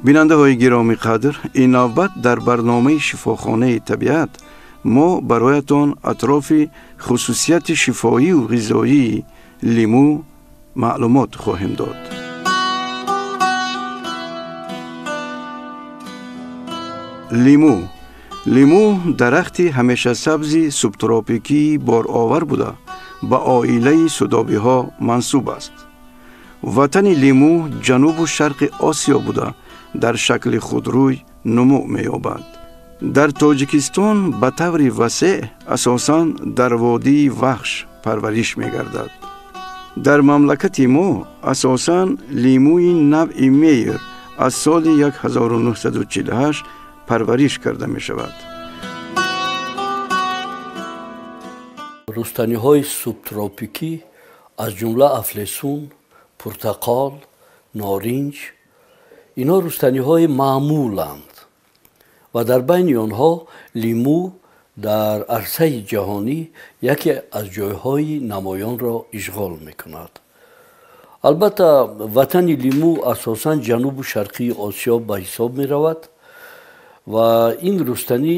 Бинандаҳои гиромӣ қадр, ин навбат дар барномаи шифохонаи табиат мо бароятон атрофи хусусияти шифоию ғизоии лимӯ маълумот хоҳем дод. Лимӯ. Лимӯ дарахти ҳамешасабзи субтропикии боровар буда, ба оилаи судобиҳо мансуб аст. Ватани лимӯ ҷанубу шарқи Осиё буда, дар шакли худрӯй нумӯ меёбад. Дар Тоҷикистон ба таври васеъ асосан дар водии Вахш парвариш мегардад. Дар мамлакати мо асосан лимӯи навъи Мейер аз соли 1948 парвариш карда мешавад. Рустаниҳои субтропикӣ аз ҷумла афлесун, пуртақол, норинҷ инҳо рустаниҳои маъмуланд ва дар байни онҳо лимӯ дар арсаи ҷаҳонӣ яке аз ҷойҳои намоёнро ишғол мекунад. Албатта, ватани лимӯ асосан ҷанубу шарқии Осиё ба ҳисоб меравад ва ин рустанӣ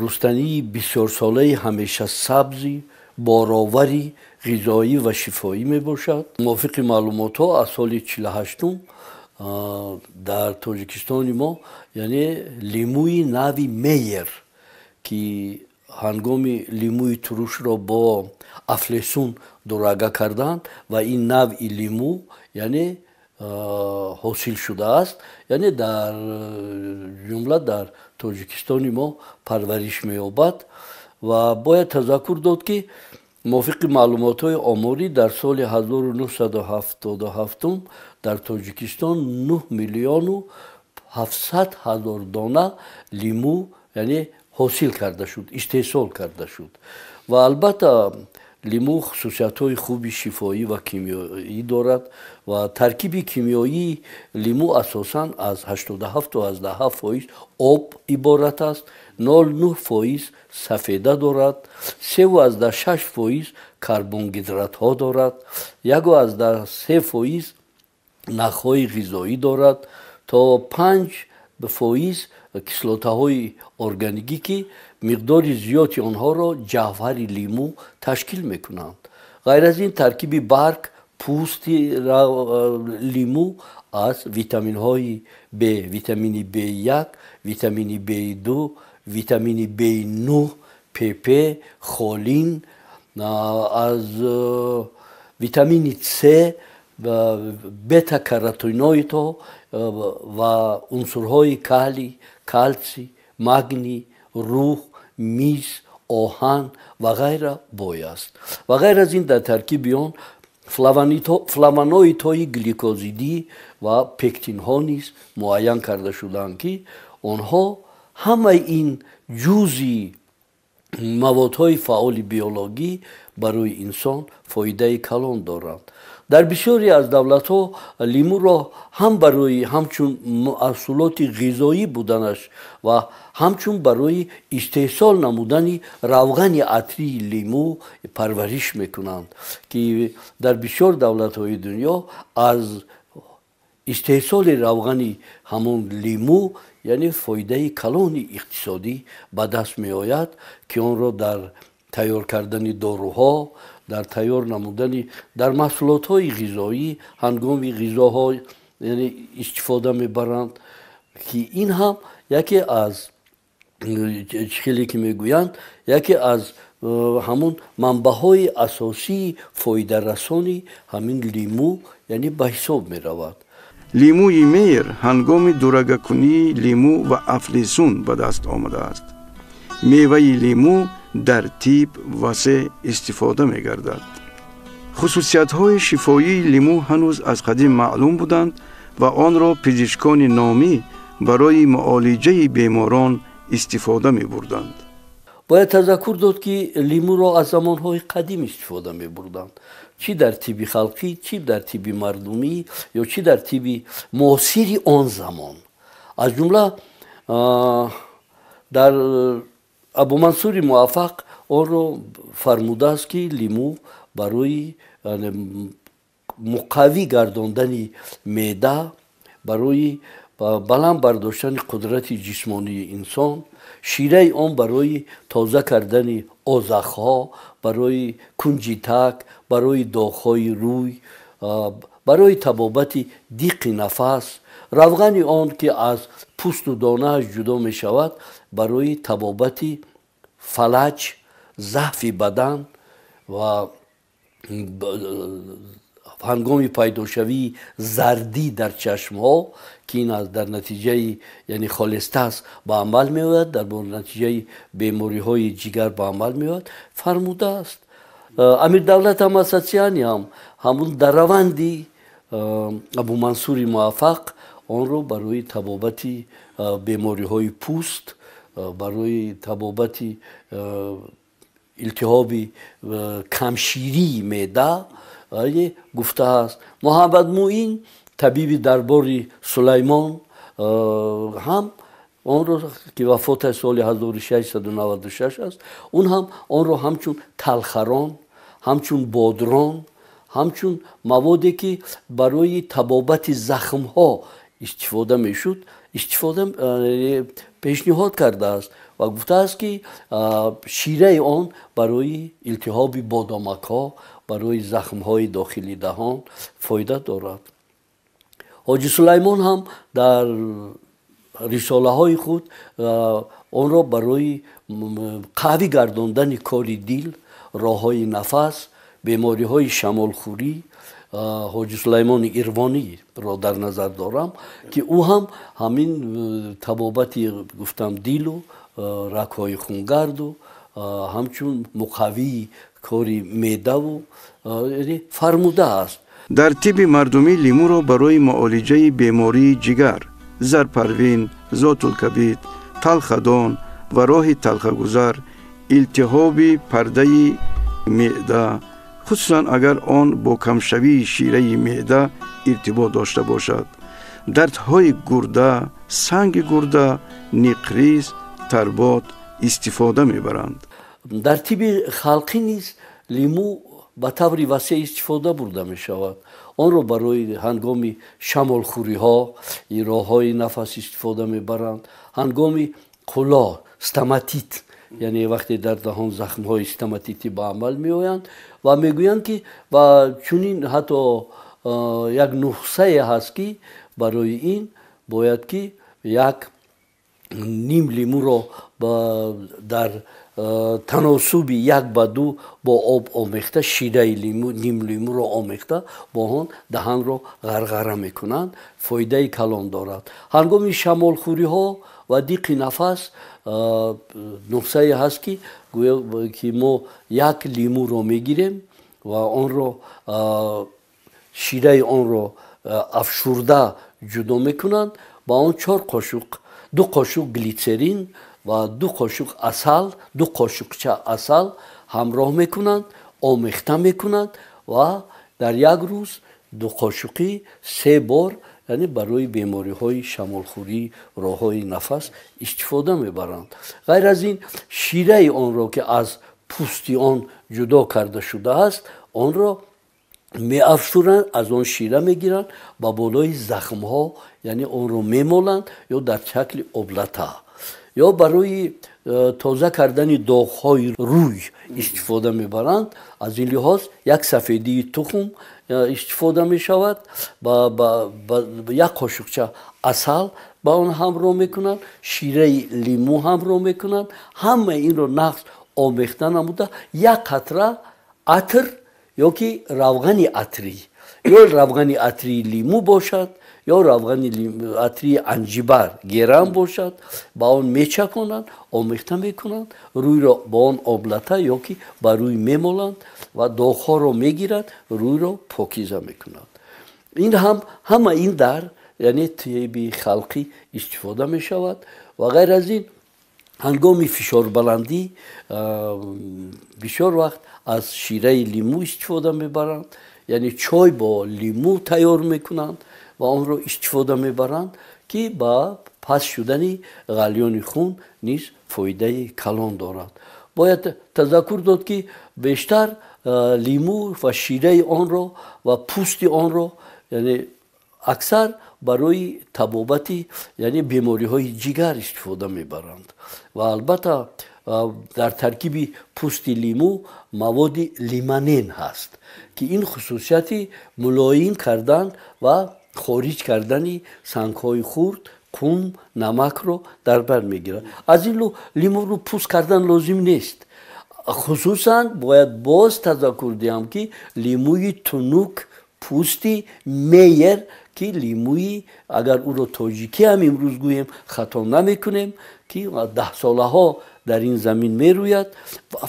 рустании бисёрсолаи ҳамешасабзи, боровари, ғизоӣ ва шифоӣ мебошад. Мувофиқи маълумотҳо аз соли 48 дар Тоҷикистони мо, яъне лимӯи нави Мейер, ки ҳангоми лимӯи турушро бо афлесун дурага карданд ва ин навъи лимӯ яъне ҳосил шудааст, яъне дар ҷумла дар Тоҷикистони мо парвариш меёбад. Ва бояд тазаккур дод, ки мувофиқи маълумотҳои оморӣ дар соли 1977 дар Тоҷикистон 9 миллиону 700 ҳазор дона лимӯ яъне ҳосил карда шуд, истеҳсол карда шуд. Ва албатта лимӯ хусусиятҳои хуби шифоӣ ва кимиёӣ дорад ва таркиби кимиёии лимӯ асосан аз 87,7% об иборат аст, 0,9% сафеда дорад, 3,6% карбонгидратҳо дорад, 1,3% нахҳои ғизоӣ дорад, то 5% кислотаҳои органикӣ, ки миқдори зиёди онҳоро ҷавҳари лимӯ ташкил мекунанд. Ғайр аз ин таркиби барг, пӯсти лимӯ аз витаминҳои Б, витамини В1, витамини В2, витамини В9, ПП, холин, аз витамини С, бета-каротиноидҳо ва унсурҳои калий, калсий, магний, рӯҳ, мис, оҳан ва ғайра бой аст. Ва ғайр аз ин дар таркиби он флавоноидҳои гликозидӣ ва пектинҳо низ муайян карда шудаанд, ки онҳо ҳамаи ин ҷузъи маводҳои фаъоли биологӣ барои инсон фоидаи калон доранд. Дар бисёре аз давлатҳо лимӯро ҳам барои ҳамчун маҳсулоти ғизоӣ буданаш ва ҳамчун барои истеҳсол намудани равғани атрии лимӯ парвариш мекунанд, ки дар бисёр давлатҳои дунё аз истеҳсоли равғани ҳамон лимӯ яъне фоидаи калони иқтисодӣ ба даст меояд, ки онро дар тайёр кардани доруҳо, дар тайёр намудани дар маҳсулотҳои ғизоӣ ҳангоми ғизоҳо яъне истифода мебаранд, ки ин ҳам яке аз хеле ки мегӯянд яке аз ҳамон манбаъҳои асосии фоидарасони ҳамин лимӯ яъне ба ҳисоб меравад. Лимӯи Мейер ҳангоми дурагакунии лимӯ ва афлесун ба даст омадааст. Меваи лимӯ дар тиб васеъ истифода мегардад. Хусусиятҳои шифоии лимӯ ҳанӯз аз қадим маълум буданд ва онро пизишкони номӣ барои муолиҷаи беморон истифода мебурданд. Бояд тазаккур дод, ки лимӯро аз замонҳои қадим истифода мебурданд, чӣ дар тибби халқӣ, чӣ дар тибби мардумӣ ё чӣ дар тибби муосири он замон. Аз ҷумла дар Абумансури Муваффақ онро фармудааст, ки лимӯ барои муқаввӣ гардондани меъда, барои баланд бардоштани қудрати ҷисмонии инсон, шираи он барои тоза кардани озахҳо, барои кунҷитак, барои доғҳои рӯй, барои табобати диқи нафас, равғани он ки аз пӯсту донааш ҷудо мешавад барои табобати фалаҷ, заъфи бадан ва ҳангоми пайдошавии зардӣ дар чашмҳо, ки ин дар натиҷаи яъне холестаз ба амал меояд, дар натиҷаи бемориҳои ҷигар ба амал меояд, фармудааст. Амирдавлат Амасатсиани ҳам ҳамун дар раванди Абумансури Муваффақ онро барои табобати бемориҳои пӯст, барои табобати илтиҳоби камширии меъда гуфтааст. Муҳаммад Муин, табиби дарбори Сулаймон, ҳам онро ки вафоташ соли 1696 аст, он ҳам онро ҳамчун талхарон, ҳамчун бодрон, ҳамчун маводе ки барои табобати захмҳо истифода мешуд, истифода пешниҳод кардааст ва гуфтааст ки шираи он барои илтиҳоби бодомакҳо, барои захмҳои дохили даҳон фоида дорад. Ҳоҷи Сулаймон ҳам дар рисолаҳои худ онро барои қавӣ гардондани кори дил, роҳҳои нафас, бемориҳои шамолхӯрӣ, Ҳоҷи Сулаймони Ирвониро дар назар дорам, ки ӯ ҳам ҳамин табобати гуфтам дилу рагҳои хунгарду ҳамчун муқаввии кори меъдаву фармудааст. Дар тибби мардумӣ лимӯро барои муолиҷаи бемории ҷигар, зарпарвин, зотулкабид, талхадон ва роҳи талхагузар, илтиҳоби пардаи меъда, хусусан агар он бо камшавии шираи меъда иртибот дошта бошад, дардҳои гурда, санги гурда, ниқриз, тарбот истифода мебаранд. Дар тибби халқӣ низ лимӯ ба таври васеъ истифода бурда мешавад. Онро барои ҳангоми шамолхӯриҳо, роҳҳои нафас истифода мебаранд, ҳангоми қуло, стоматит, яъне вақте дар даҳон захмҳои стоматитӣ ба амал меоянд ва мегӯянд ки ва чунин ҳатто як нухсае ҳаст ки барои ин бояд ки як ним лимӯро дар таносуби 1 ба 2 бо об омехта, шираи ним лимӯро омехта бо он даҳанро ғарғара мекунанд, фоидаи калон дорад. Ҳангоми шамолхӯриҳо ва диқи нафас нухсае ҳаст ки гӯё ки мо як лимӯро мегирем ва онро шираи онро афшурда ҷудо мекунанд, ба он 4 қошуқ, 2 қошуқ глитсерин ва 2 қошуқ асал, 2 қошуқча асал ҳамроҳ мекунанд, омехта мекунанд ва дар як рӯз 2 қошуқӣ 3 бор, яъне барои бемориҳои шамолхӯрӣ, роҳҳои нафас истифода мебаранд. Ғайр аз ин шираи онро ки аз пӯсти он ҷудо карда шудааст, онро меафшуранд, аз он шира мегиранд, ба болои захмҳо, яъне онро мемоланд ё дар шакли облата, ё барои тоза кардани доғҳои рӯй истифода мебаранд. Аз ин лиҳоз як сафедии тухм истифода мешавад, як қошуқча асал ба он ҳамроҳ мекунанд, шираи лимӯ ҳамроҳ мекунанд, ҳамаи инро нағз омехта намуда як қатра атр ё ки равғани атрӣ, ё равғани атрии лимӯ бошад, ё равғани атрии анҷибар герам бошад, ба он мечаконанд, омехта мекунанд, рӯйро ба он облата ё ки ба рӯй мемоланд ва доғҳоро мегирад, рӯйро покиза мекунанд. Ин ҳам ҳама ин дар яъне тибби халқӣ истифода мешавад. Ва ғайр аз ин ҳангоми фишорбаландӣ бисёр вақт аз шираи лимӯ истифода мебаранд, яъне чой бо лимӯ тайёр мекунанд ва онро истифода мебаранд, ки ба паст шудани ғалёни хун низ фоидаи калон дорад. Бояд тазаккур дод, ки бештар лимӯ ва шираи онро ва пӯсти онро, яъне аксар барои табобати, яъне бемориҳои ҷигар истифода мебаранд. Ва албатта дар таркиби пӯсти лимӯ маводи лимонен ҳаст, ки ин хусусияти мулоим кардан ва хориҷ кардани сангҳои хурд, қум, намакро дар бар мегирад. Аз ин рӯ лимӯро пӯст кардан лозим нест. Хусусан бояд боз тазаккур диҳам, ки лимӯи тунук пӯсти Мейер, ки лимӯи агар ӯро тоҷикӣ ҳам имрӯз гӯем хато намекунем, ки даҳсолаҳо дар ин замин мерӯяд,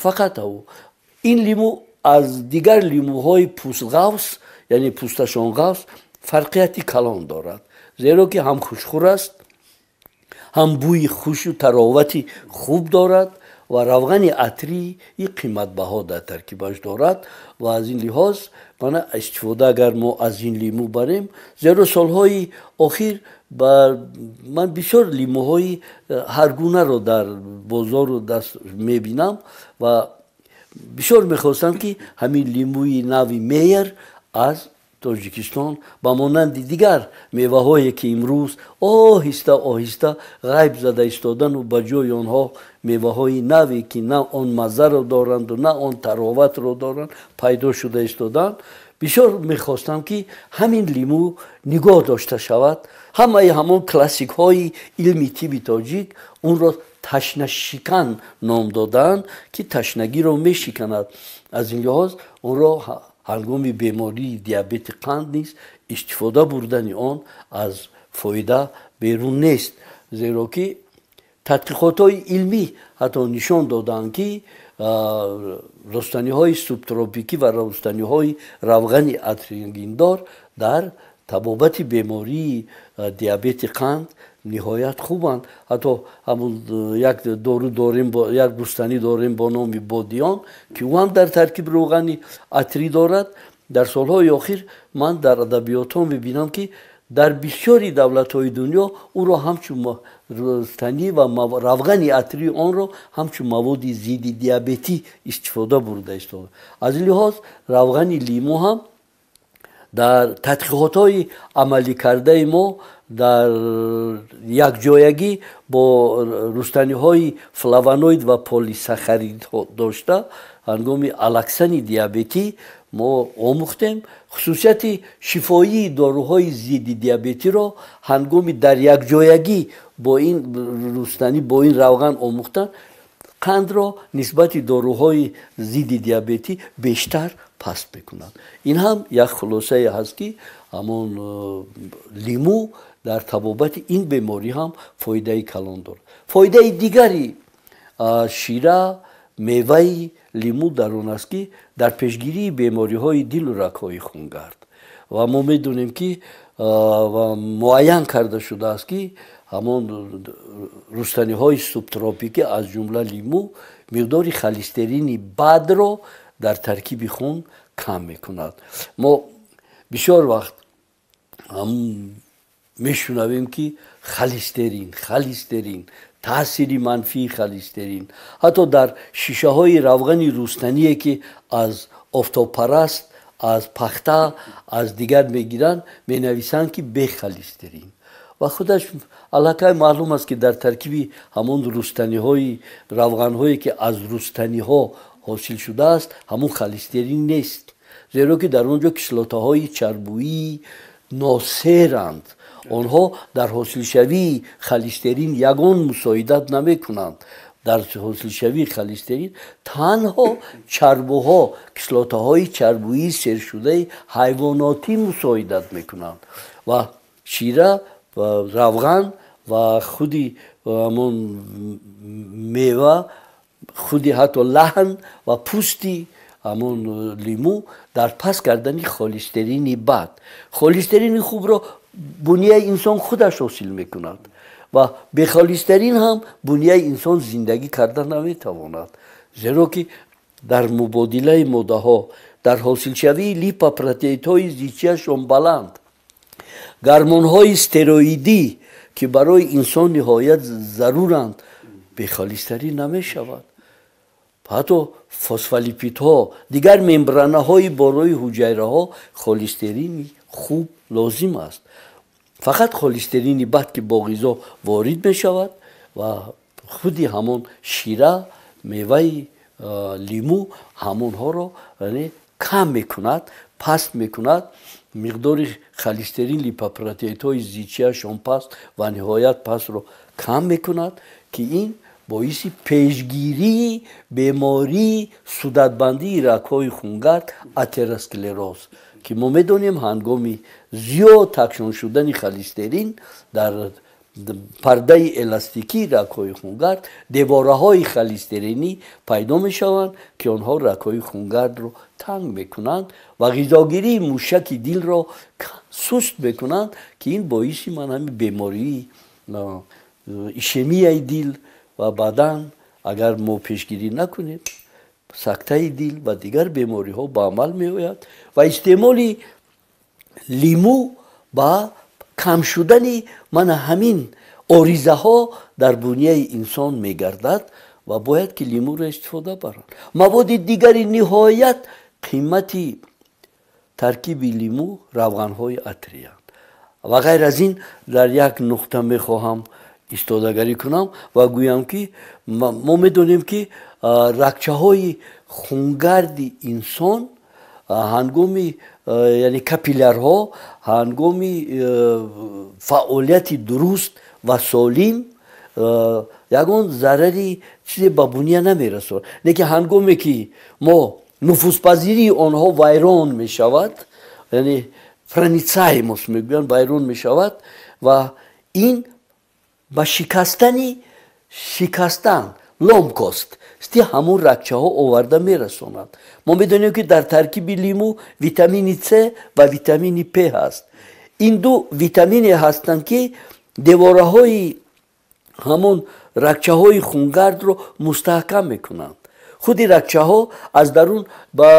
фақат ӯ. Ин лимӯ аз дигар лимӯҳои пӯстғавс, яъне пӯсташон ғавс, фарқияти калон дорад, зеро ки ҳам хушхӯр аст, ҳам бӯи хушу таровати хуб дорад ва равғани атрии қиматбаҳо дар таркибаш дорад. Ва аз ин лиҳоз мана истифода агар мо аз ин лимӯ барем, зеро солҳои охир ман бисёр лимӯҳои ҳаргунаро дар бозору даст мебинам ва бисёр мехостам, ки ҳамин лимӯи нави Мейер аз Тоҷикистон ба монанди дигар меваҳое, ки имрӯз оҳиста оҳиста ғайб зада истодану ба ҷои онҳо меваҳои наве, ки на он маззаро доранду на он тароватро доранд, пайдо шуда истоданд. Бисёр мехостам, ки ҳамин лимӯ нигоҳ дошта шавад. Ҳамаи ҳамон классикҳои илми тибби тоҷик онро ташнашикан ном додаанд, ки ташнагиро мешиканад. Аз ин лиҳоз онро ҳангоми бемории диабети қанд низ истифода бурдани он аз фоида берун нест, зеро ки тадқиқотҳои илмӣ ҳатто нишон додаанд, ки рустаниҳои субтропикӣ ва рустаниҳои равғани атригиндор дар табобати бемории диабети қанд ниҳоят хубанд. Ҳатто ҳамун як дору дорем, як рустанӣ дорем бо номи бодиён, ки ӯ ҳам дар таркиб равғани атрӣ дорад. Дар солҳои охир ман дар адабиётҳо мебинам, ки дар бисёри давлатҳои дунё ӯро ҳамчун рустанӣ ва равғани атрии онро ҳамчун маводи зидди диабетӣ истифода бурда истода. Аз ин лиҳоз равғани лимӯ ҳам дар тадқиқотҳои амалӣ кардаи мо дар якҷоягӣ бо рустаниҳои флавоноид ва полисахарид дошта ҳангоми алаксани диабетӣ мо омӯхтем. Хусусияти шифоии доруҳои зидди диабетиро ҳангоми дар якҷоягӣ бо ин рустанӣ, бо ин равған омӯхтан, қандро нисбати доруҳои зидди диабетӣ бештар паст мекунад. Ин ҳам як хулосае ҳаст, ки ҳамон лимӯ дар табобати ин беморӣ ҳам фоидаи калон дорад. Фоидаи дигари шира меваи лимӯ дар он аст, ки дар пешгирии бемориҳои дилу рагҳои хунгард, ва мо медонем, ки муайян карда шудааст, ки ҳамон рустаниҳои субтропикӣ, аз ҷумла лимӯ, миқдори холестерини бадро дар таркиби хун кам мекунад. Мо бисёр вақт мешунавем, ки холестерин, холестерин, таъсири манфии холестерин. Ҳатто дар шишаҳои равғани рустание, ки аз офтобпараст, аз пахта, аз дигар мегиранд, менависанд, ки бехолестерин, ва худаш аллакай маълум аст, ки дар таркиби ҳамон рустаниҳои равғанҳое, ки аз рустаниҳо ҳосил шудааст, ҳамон холестерин нест, зеро ки дар он ҷо кислотаҳои чарбӯии носеранд. Онҳо дар ҳосилшавии холестерин ягон мусоидат намекунанд. Дар ҳосилшавии холестерин танҳо чарбуҳо, кислотаҳои чарбӯии сершудаи ҳайвонотӣ мусоидат мекунанд. Ва шира ва равған ва худи ҳамон мева, худи ҳатто лаҳн ва пӯсти ҳамон лимӯ дар паст кардани холестерини бад, холестерини хубро бунияи инсон худаш ҳосил мекунад ва бехолестерин ҳам бунияи инсон зиндагӣ карда наметавонад, зеро ки дар мубодилаи моддаҳо, дар ҳосилшавии липопротеидҳои зичияшон баланд, гормонҳои стероидӣ, ки барои инсон ниҳоят заруранд, бехолестерин намешавад. Ҳатто фосфолипидҳо, дигар мембранаҳои болои ҳуҷайраҳо холестерини хуб лозим аст. Фақат холестерини бад ки бо ғизо ворид мешавад ва худи ҳамон шира, меваи лимӯ ҳамонҳоро кам мекунад, паст мекунад. Миқдори холестерин липопротеидҳои зичияшон паст ва ниҳоят пастро кам мекунад, ки ин боиси пешгирии бемории судатбандии рагҳои хунгард атеросклероз, ки мо медонем ҳангоми зиёд такшон шудани холестерин дар пардаи эластикии рагҳои хунгард девораҳои холестеринӣ пайдо мешаванд, ки онҳо рагҳои хунгардро танг мекунанд ва ғизогирии мушаки дилро суст мекунанд, ки ин боиси ман ҳамин бемории ишемияи дил ва баъдан агар мо пешгирӣ накунем сактаи дил ва дигар бемориҳо ба амал меояд. Ва истеъмоли лимӯ ба кам шудани мана ҳамин оризаҳо дар бунияи инсон мегардад ва бояд ки лимӯро истифода баранд. Маводи дигари ниҳоят қимати таркиби лимӯ равғанҳои атриянд. Ва ғайр аз ин дар як нуқта мехоҳам истодагарӣ кунам ва гӯям, ки мо медонем, ки рагчаҳои хунгарди инсон ҳангоми, яъне капиллярҳо, ҳангоми фаъолияти дуруст ва солим ягон зарари чизе ба буния намерасонад. Лекин ҳангоме ки мо нуфузпазирии онҳо вайрон мешавад, яъне проницаемость мегӯянд, вайрон мешавад ва ин ба шикастан ломкост сти ҳамон рагчаҳо оварда мерасонад. Мо медонем, ки дар таркиби лимӯ витамини С ва витамини П ҳаст. Ин ду витамине ҳастанд, ки девораҳои ҳамон рагчаҳои хунгардро мустаҳкам мекунанд. Худи рагчаҳо аз дарун ба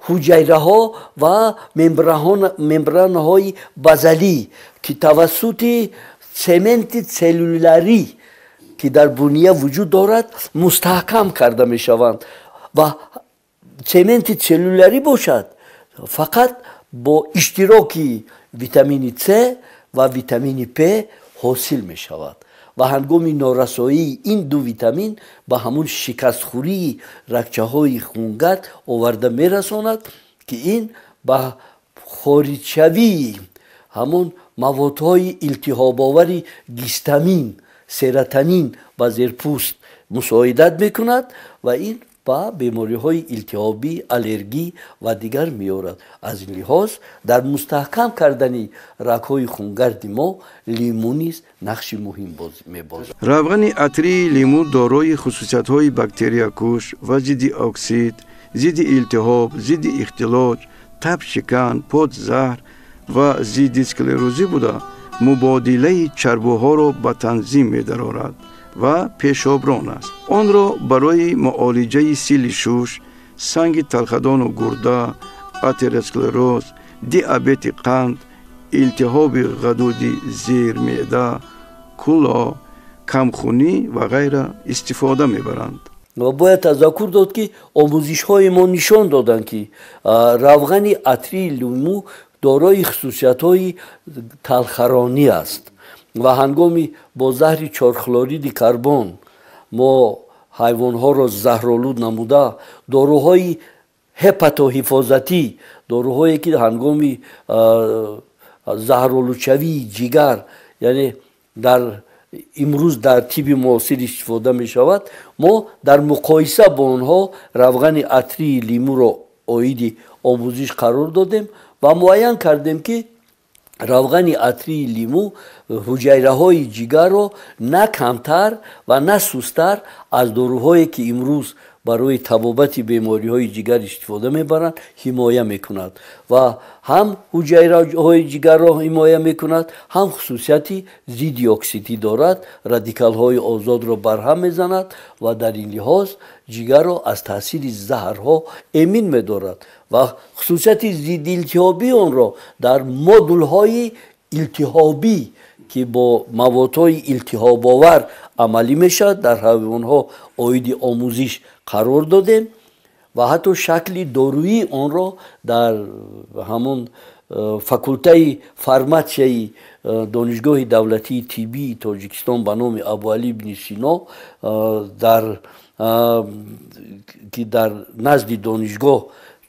ҳуҷайраҳо ва мембранаҳои базалӣ, ки тавассути цементи целлюлярӣ, ки дар буния вуҷуд дорад, мустаҳкам карда мешаванд. Ва цементи целлюлярӣ бошад, фақат бо иштироки витамини С ва витамини П ҳосил мешавад. Ва ҳангоми норасоии ин ду витамин ба ҳамун шикастхӯрии рагчаҳои хунгард оварда мерасонад, ки ин ба хориҷшавии ҳамон маводҳои илтиҳобовари гистамин, серотонин ба зерпӯст мусоидат мекунад ва ин ба бемориҳои илтиҳобӣ, аллергӣ ва дигар меорад. Аз ин лиҳоз дар мустаҳкам кардани рагҳои хунгарди мо лимӯ низ нақши муҳим мебозад. Равғани атрии лимӯ дорои хусусиятҳои бактериякуш ва зидди оксид, зидди илтиҳоб, зидди ихтилоҷ, табшикан, подзаҳр ва зидди склерозӣ буда, мубодилаи чарбуҳоро ба танзим медарорад ва пешоброн аст. Онро барои муолиҷаи сили шуш, санги талхадону гурда, атеросклероз, диабети қанд, илтиҳоби ғадуди зермеъда, куло, камхунӣ ва ғайра истифода мебаранд. Ва бояд тазаккур дод, ки омӯзишҳои мо нишон доданд, ки равғани атрии лимӯ дорои хусусиятҳои талхаронӣ аст ва ҳангоми бо заҳри чорхлориди карбон мо ҳайвонҳоро заҳролуд намуда, доруҳои ҳепатоҳифозатӣ, доруҳое ки ҳангоми заҳролудшавии ҷигар, яъне дар имрӯз дар тибби муосир истифода мешавад, мо дар муқоиса бо онҳо равғани атрии лимӯро оиди омӯзиш қарор додем ва муайян кардем, ки равғани атрии лимӯ ҳуҷайраҳои ҷигарро на камтар ва на сустар аз доруҳое, ки имрӯз барои табобати бемориҳои ҷигар истифода мебаранд, ҳимоя мекунад ва ҳам ҳуҷайраҳои ҷигарро ҳимоя мекунад, ҳам хусусияти зидди оксидӣ дорад, радикалҳои озодро барҳам мезанад ва дар ин лиҳоз ҷигарро аз таъсири заҳрҳо эмин медорад ва хусусияти зиддиилтиҳобии онро дар модулҳои илтиҳобӣ, ки бо маводҳои илтиҳобовар амалӣ мешавад, дар ҳайвонҳо оиди омӯзиш қарор додем ва ҳатто шакли доруии онро дар ҳамон Факултаи фарматсияи Донишгоҳи давлатии тиббии Тоҷикистон ба номи Абуалӣ ибни Сино, ки дар назди донишгоҳ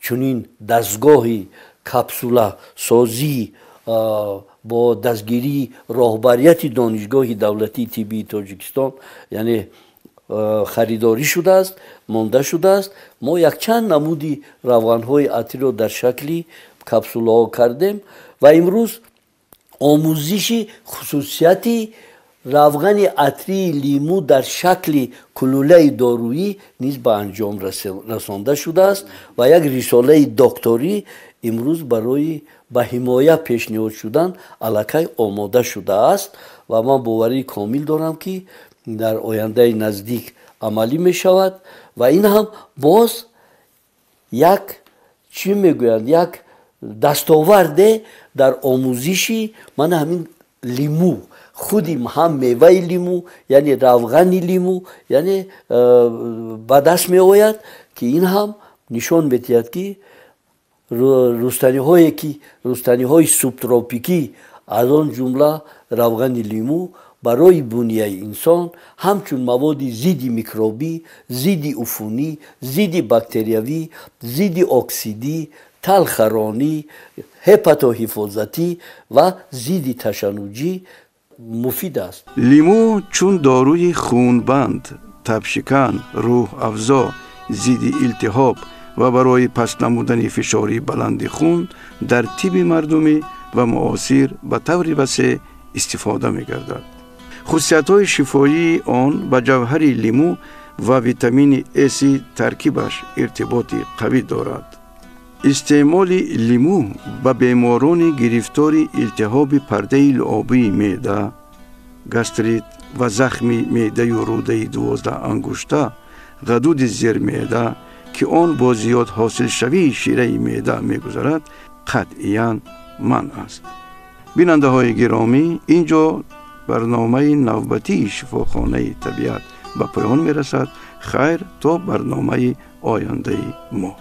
чунин дастгоҳи капсуласозӣ бо дастгирии роҳбарияти Донишгоҳи давлатии тиббии Тоҷикистон, яъне харидорӣ шудааст, монда шудааст. Мо якчанд намуди равғанҳои атриро дар шакли капсулаҳо кардем ва имрӯз омӯзиши хусусияти равғани атрии лимӯ дар шакли кулулаи доруӣ низ ба анҷом расонда шудааст ва як рисолаи докторӣ имрӯз барои ба ҳимоя пешниҳод шудан аллакай омода шудааст ва ман боварии комил дорам, ки дар ояндаи наздик амалӣ мешавад. Ва ин ҳам боз як, чӣ мегӯянд, як дастоварде дар омӯзиши мана ҳамин лимӯ, худи ҳам меваи лимӯ, яъне равғани лимӯ, яъне ба даст меояд, ки ин ҳам нишон медиҳад, ки рустаниҳое, ки рустаниҳои субтропикӣ, аз он ҷумла равғани лимӯ, барои бунияи инсон ҳамчун маводи зидди микробӣ, зидди уфунӣ, зидди бактериявӣ, зидди оксидӣ, талхаронӣ, ҳепатоҳифозатӣ ва зидди ташаннуҷӣ муфид аст. Лимӯ чун доруи хунбанд, табшикан, рӯҳафзо, зидди илтиҳоб ва барои паст намудани фишори баланди хун дар тибби мардумӣ ва муосир ба таври васеъ истифода мегардад. Хусусиятҳои шифоии он ба ҷавҳари лимӯ ва витамини С таркибаш иртиботи қавӣ дорад. Истеъмоли лимӯ ба беморони гирифтори илтиҳоби пардаи луобии меъда, гастрит ва захми меъдаю рӯдаи 12-ангушта, ғадуди зермеъда, ки он бо зиёд ҳосилшавии шираи меъда мегузарад, қатъиян манъ аст. Бинандаҳои гиромӣ, ин ҷо барномаи навбатии Шифохонаи табиат ба поён мерасад. Хайр, то барномаи ояндаи мо.